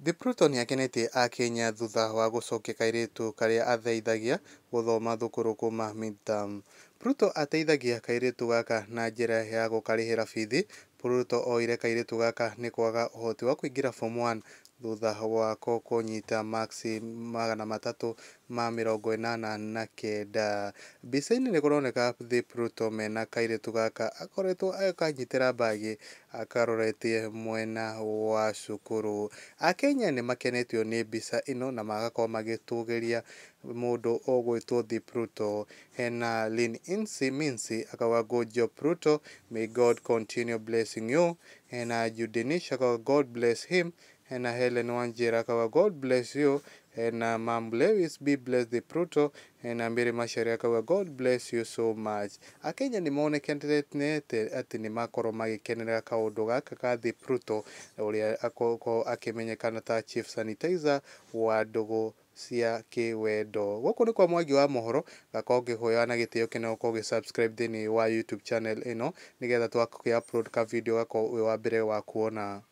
The Pluto nĩakenetie akenya thutha wa gũcokia kairĩtu karĩa ateithagia gũthoma thukuru kuma midterm. Pluto ateithagia kairĩtu gaka na njĩra ya gũkarĩhĩra bithi. Pluto oire kairĩtu gaka nĩ kwaga ũhoti wa kũingĩra form 1 thutha wako kũnyita marks 389. Mbica-inĩ nĩ kũroneka The Pluto mena kairĩtu gaka akoretwo akanyitĩra mbagi akaroretie mwena wa cukuru. Akenya nĩ makenetio nĩ mbica ĩno na magakorwo magĩtũgĩria mũndũ ũgwĩtwo The Pluto. Hena Lynn Insi Minsi akauga, "Good job, Pluto, may God continue blessing you." Hena Judenisha akauga, "God bless him." Hena Helen Wanjira akauga, "God bless you." Hena Mam Lewis, "Be blessed, The Pluto." Hena Mary Macharia akauga, "God bless you so much." Akenya nĩ monekete atĩ nĩ makorwo magĩkenerera kaũndũ gaka ka The Pluto, ũrĩa akorwo akĩmenyekana ta Chief Sanitizer wa ndũgũ cia kĩwendo. Gũkũ nĩ kwa Mwangi wa mohoro, gakorwo ngĩhoya na gĩtĩo kĩnene ũkorwo ũgĩ subscribe thĩinĩ wa YouTube channel ĩno, nĩgetha twakĩ upload ka video gakorwo wĩ wa mbere wa kuona.